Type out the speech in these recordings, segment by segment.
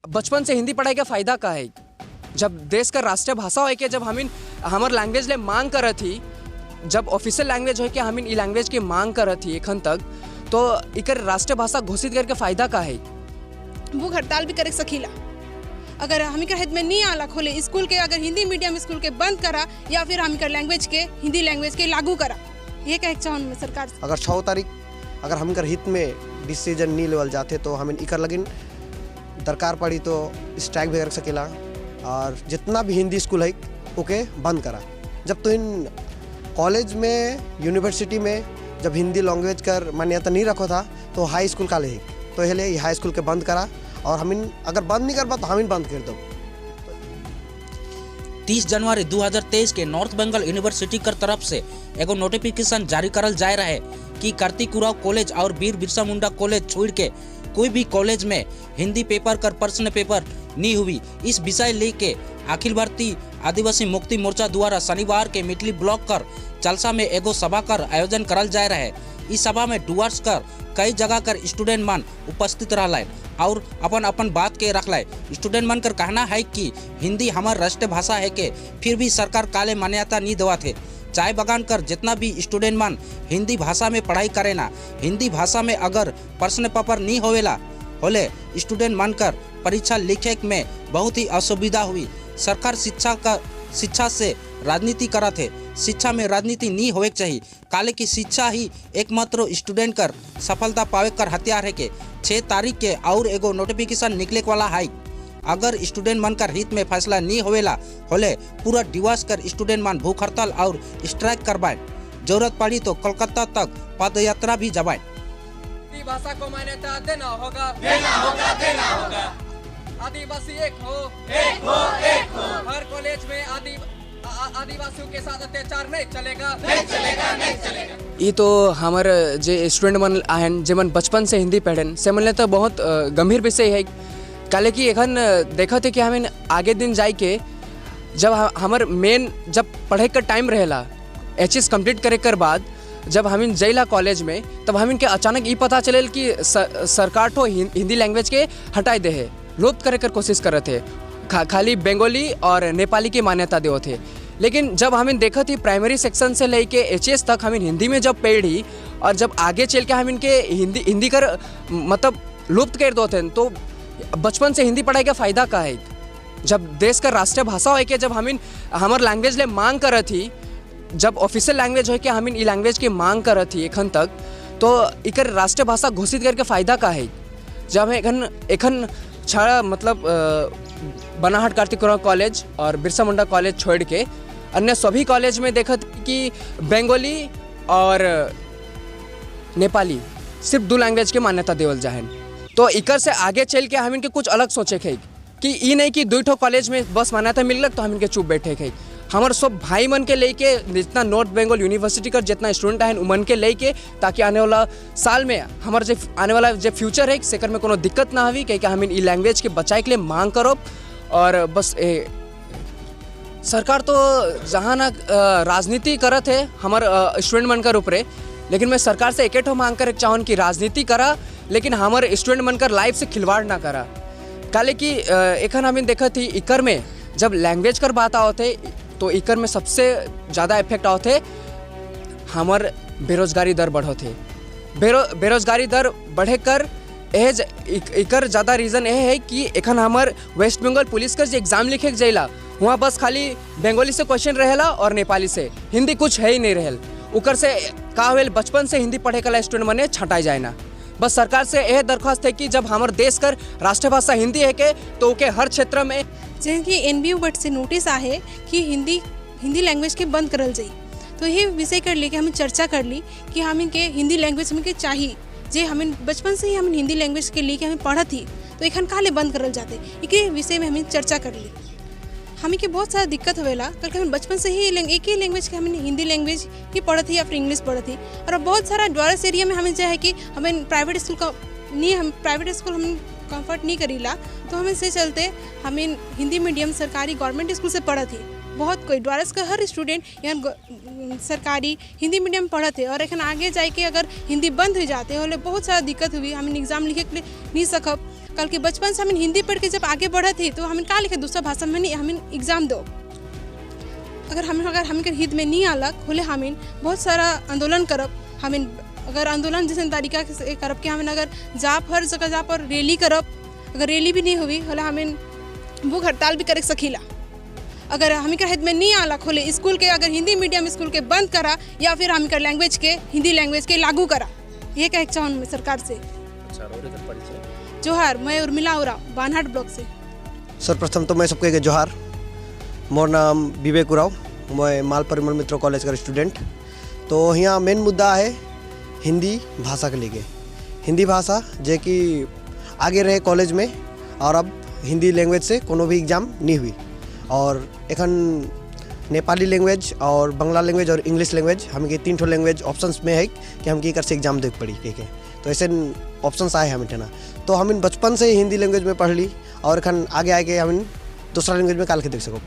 बचपन से हिंदी पढ़ाई का फायदा का है, जब देश का राष्ट्रीय भाषा हो के जब हमिन हमार लैंग्वेज ले मांग करत ही, जब ऑफिशियल लैंग्वेज हो के हमिन ई लैंग्वेज के मांग करत ही एखन तक, तो इकर राष्ट्रीय भाषा घोषित करके फायदा का है। भूख हड़ताल भी करे सकीला अगर हमी के हित में नहीं आला खोले स्कूल के, अगर हिंदी मीडियम स्कूल के बंद करा या फिर हम कर लैंग्वेज के हिंदी लैंग्वेज के लागू करा, ये कहे चाहूँ मैं सरकार से। अगर 6 तारीख अगर हम कर हित में डिसीजन नहीं लेवल जाते तो हमें इकर लगिन दरकार पड़ी तो स्ट्राइक भी कर सकेला और जितना भी हिंदी स्कूल है ओके बंद करा। जब तो इन कॉलेज में यूनिवर्सिटी में जब हिंदी लैंग्वेज कर मान्यता नहीं रखो था तो हाई स्कूल का ले तो ये हाई स्कूल के बंद करा और हम अगर बंद नहीं कर पा तो हम बंद कर दो। 30 जनवरी 2023 के नॉर्थ बंगाल यूनिवर्सिटी कर तरफ से एगो नोटिफिकेशन जारी करल जाए रहे कि कार्तिक उरांव कॉलेज और वीर बिरसा मुंडा कॉलेज छोड़ के कोई भी कॉलेज में हिंदी पेपर कर प्रश्न पेपर नहीं हुई। इस विषय लेके अखिल भारतीय आदिवासी मुक्ति मोर्चा द्वारा शनिवार के मिटली ब्लॉक कर चलसा में एगो सभा कर आयोजन करल जाए रहे। इस सभा में डुअर्स कर कई जगह कर स्टूडेंट मन उपस्थित रहा और अपन अपन बात के रख। स्टूडेंट मन कर कहना है कि हिंदी हमार राष्ट्रीय भाषा है के फिर भी सरकार काले मान्यता नहीं देवा थे। चाय बगान कर जितना भी स्टूडेंट मन हिंदी भाषा में पढ़ाई करे ना, हिंदी भाषा में अगर प्रश्न पेपर नहीं होवेला होले स्टूडेंट मन कर परीक्षा लिखे में बहुत ही असुविधा हुई। सरकार शिक्षा से राजनीति करा थे, शिक्षा में राजनीति नहीं होवे चाहिए, काले की शिक्षा ही एकमात्र स्टूडेंट कर सफलता पावे कर हथियार है के 6 तारीख के और एगो नोटिफिकेशन निकले वाला है। अगर स्टूडेंट मन कर हित में फैसला नहीं होवेला होले पूरा डिवास कर स्टूडेंट मन भूख हड़ताल और स्ट्राइक करवाए, जरूरत पड़ी तो कोलकाता तक पदयात्रा भी जवाए। हिंदी भाषा को मान्यता देना होगा, देना होगा, देना होगा। आदिवासी एक हो, एक हो, एक हो। हर कॉलेज में आदिवासियों के साथ अत्याचार नहीं चलेगा, नहीं चलेगा, नहीं चलेगा। ये तो हमारे जे स्टूडेंट मन आहन जे मन बचपन से हिंदी पढ़न से मन तो बहुत गंभीर विषय है। काले कि एखन देखा थे कि हमें आगे दिन जाए के जब हमार मेन जब पढ़े का टाइम रहेला एचएस कंप्लीट करे कर बाद जब हम जैला कॉलेज में तब हम इनके अचानक ये पता चले कि सरकार तो हिंदी लैंग्वेज के हटाई दे है, लोप करे कर कोशिश कर रहे थे, खाली बंगाली और नेपाली की मान्यता दे थे। लेकिन जब हम देखा थी प्राइमरी सेक्शन से लेके एचएस तक हम हिंदी में जब पढ़ी और जब आगे चल के हम इनके हिंदी कर मतलब लुप्त कर दो थे, तो बचपन से हिंदी पढ़ाई का फ़ायदा का है, जब देश का राष्ट्रीय भाषा हो के जब हम हमार लैंग्वेज ले मांग करत ही, जब ऑफिशियल लैंग्वेज हो के हम ई लैंग्वेज के मांग करत ही एखन तक, तो इकर राष्ट्रीय भाषा घोषित करके फ़ायदा का है। जब एखन एखन छाड़ा मतलब बनाहाट कार्तिक उरांव कॉलेज और बिरसा मुंडा कॉलेज छोड़ के अन्य सभी कॉलेज में देखत कि बंगाली और नेपाली सिर्फ 2 लैंग्वेज के मान्यता देवल जाहन, तो इकर से आगे चल के हम इनके कुछ अलग सोचे के कि ई नहीं कि 2 ठो कॉलेज में बस मान्यता मिलक तो हम इनके चुप बैठे के। हमारे सब भाई मन के लेके जितना नॉर्थ बंगाल यूनिवर्सिटी का जितना स्टूडेंट हैं उमन के लेके, ताकि आने वाला साल में हमारे जो आने वाला जो फ्यूचर है सेकर में कोनो दिक्कत ना हुई, क्योंकि हम ई लैंग्वेज के बचाए के लिए मांग करो। और बस सरकार तो जहाँ ना राजनीति करत है हमारे स्टूडेंट मन कर ऊपरे, लेकिन मैं सरकार से एक ठो मांग करे चाहूँ कि राजनीति करा लेकिन हमारे स्टूडेंट मन कर लाइफ से खिलवाड़ ना करा। काले कि एखन हमें देखा थी इकर में जब लैंग्वेज कर बात आवत तो इकर में सबसे ज़्यादा इफेक्ट आवत हमार बेरोजगारी दर बढ़त है। बेरोजगारी दर बढ़े कर एह इकर ज़्यादा रीज़न यह है कि एखन हमार वेस्ट बंगाल पुलिस का जो एग्ज़ाम लिखे जैला वहाँ बस खाली बंगाली से क्वेश्चन रहेला और नेपाली से, हिंदी कुछ है ही नहीं रहेल। उकर से का होल बचपन से हिंदी पढ़े का स्टूडेंट मने छँटाई जाए ना। बस सरकार से यह दरख्वास्त है कि जब हमारे देश कर राष्ट्रभाषा हिंदी है के तो ओके हर क्षेत्र में जैसे कि एन बी you but से नोटिस आहे कि हिंदी हिंदी लैंग्वेज के बंद करल जाए, तो ये विषय कर लेके हमें चर्चा कर ली कि हम इनके हिंदी लैंग्वेज हमें के चाहिए, जे हमें बचपन से ही हम हिंदी लैंग्वेज के लेके हमें पढ़त थी तो एखन काले बंद करल जाते, एक विषय में हमें चर्चा कर ली। हमें के बहुत सारा दिक्कत होवेला क्योंकि हमें बचपन से ही एक ही लैंग्वेज के हमें हिंदी लैंग्वेज ही पढ़त थी या फिर इंग्लिश पढ़त थी। और बहुत सारा डुआरस एरिया में हमें जो है कि हमें प्राइवेट स्कूल का नहीं, हम प्राइवेट स्कूल हम कंफर्ट नहीं करीला, तो हमें से चलते हमें हिंदी मीडियम सरकारी गवर्नमेंट स्कूल से पढ़त थी। बहुत कोई डुआरस का हर स्टूडेंट यहाँ सरकारी हिंदी मीडियम पढ़त है और एखन आगे जाके अगर हिंदी बंद हो जाते होले बहुत सारा दिक्कत हुई, हमें एग्ज़ाम लिखे के लिए नहीं सकब। कल के बचपन से हम हिंदी पढ़ के जब आगे बढ़त ही तो हम का लिखे दूसरा भाषा में नहीं हम एग्ज़ाम दो। अगर हम के हित में नहीं आलक होले हमिन बहुत सारा आंदोलन करब। हमिन अगर आंदोलन जैसे तरीका से करब कि हमिन अगर जाप हर जगह जा पर रैली करब, अगर रैली भी नहीं हुई होले हमिन भूख हड़ताल भी कर सकीला। अगर हम के हित में नहीं आलक होले स्कूल के अगर हिंदी मीडियम स्कूल के बंद करा या फिर हम के लैंग्वेज के हिंदी लैंग्वेज के लागू करा, ये कहे चाहूँ सरकार से। अच्छा, जोहार, मैं उर्मिला उरांव बानहाट ब्लॉक से। सर्वप्रथम तो मैं सबके जोहार। मोर नाम विवेक उरांव, मैं माल परिमल मित्र कॉलेज का स्टूडेंट। तो यहाँ मेन मुद्दा है हिंदी भाषा के लेके। हिंदी भाषा जे कि आगे रहे कॉलेज में और अब हिंदी लैंग्वेज से कोनो भी एग्ज़ाम नहीं हुई और एखन नेपाली लैंग्वेज और बांग्ला लैंग्वेज और इंग्लिश लैंग्वेज हमके 3 ठो लैंग्वेज ऑप्शंस में है कि हमके एकर से एग्जाम दे पड़ी के। तो ऐसे ऑप्शंस आए हम ठेना। तो हम इन बचपन से ही हिंदी लैंग्वेज में पढ़ ली और एखन आगे आगे हम दूसरा लैंग्वेज में काल के देख सको।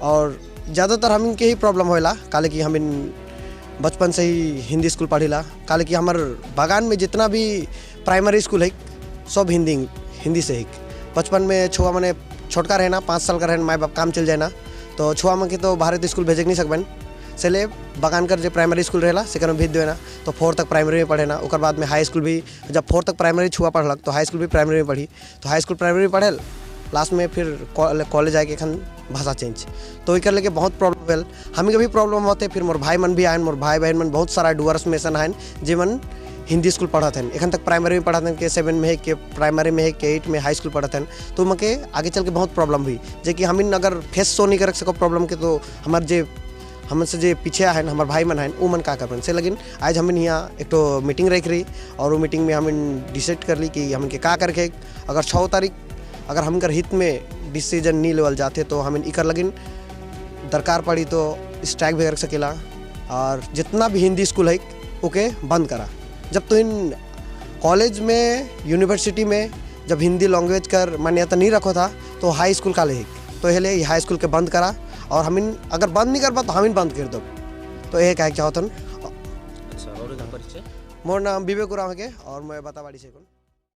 और ज़्यादातर हम इनके ही प्रॉब्लम होला काले कि हम इन बचपन से ही हिंदी स्कूल पढ़ीला। काले कि हमार बागान में जितना भी प्राइमरी स्कूल है सब हिंदी से ही। बचपन में छुआ मैंने छोटका रहना 5 साल का रहना, माए बाप काम चल जाए ना तो छुआ मन के तो भारत स्कूल भेजे नहीं सकबन, से बागान कर जो प्राइमरी स्कूल रहेला सेकंड में भेज देना तो 4 तक प्राइमरी में पढ़े ना। ओकर बाद में हाई स्कूल भी जब 4 तक प्राइमरी छुआ पढ़लक तो हाई स्कूल भी प्राइमरी में पढ़ी, तो हाई स्कूल प्राइमरी में पढ़ल लास्ट में फिर कॉलेज आके एखन भाषा चेंज। तो एक लेके बहुत प्रॉब्लम भेल, हमें के भी प्रॉब्लम होते। फिर मोर भाई मन भी आयन, मोर भाई बहन मन बहुत सारा डुअर्स में ऐसा आयन जे मन हिंदी स्कूल पढ़त हैं, एखन तक प्राइमरी में पढ़त हैं, के 7 में है, के प्राइमरी में है, के 8 में हाई स्कूल पढ़त हैं। तो मके आगे चल के बहुत प्रॉब्लम हुई जे कि हम अगर फेस शो नहीं कर सको प्रॉब्लम के तो हमार जे हमसे जे पीछे आए हमार भाई मन हैं वो मन का कर से। लेकिन आज हम यहाँ एक तो मीटिंग रख रही और वो मीटिंग में हम डिसाइड कर ली कि हम के का करके अगर 6 तारीख अगर हम कर हित में डिसीजन नहीं लेवल जाते तो हम इकर लगिन दरकार पड़ी तो स्ट्राइक भी कर सकेला और जितना भी हिंदी स्कूल है ओके बंद करा। जब तो इन कॉलेज में यूनिवर्सिटी में जब हिंदी लैंग्वेज कर मान्यता नहीं रखो था तो हाई स्कूल का ले तो ये हाई स्कूल के बंद करा और हम इन अगर बंद नहीं कर पा तो हम इन बंद कर दो। तो ये कहे चाहतन। अच्छा, और मोर नाम विवेक उरांव के और मैं बताबाड़ी से।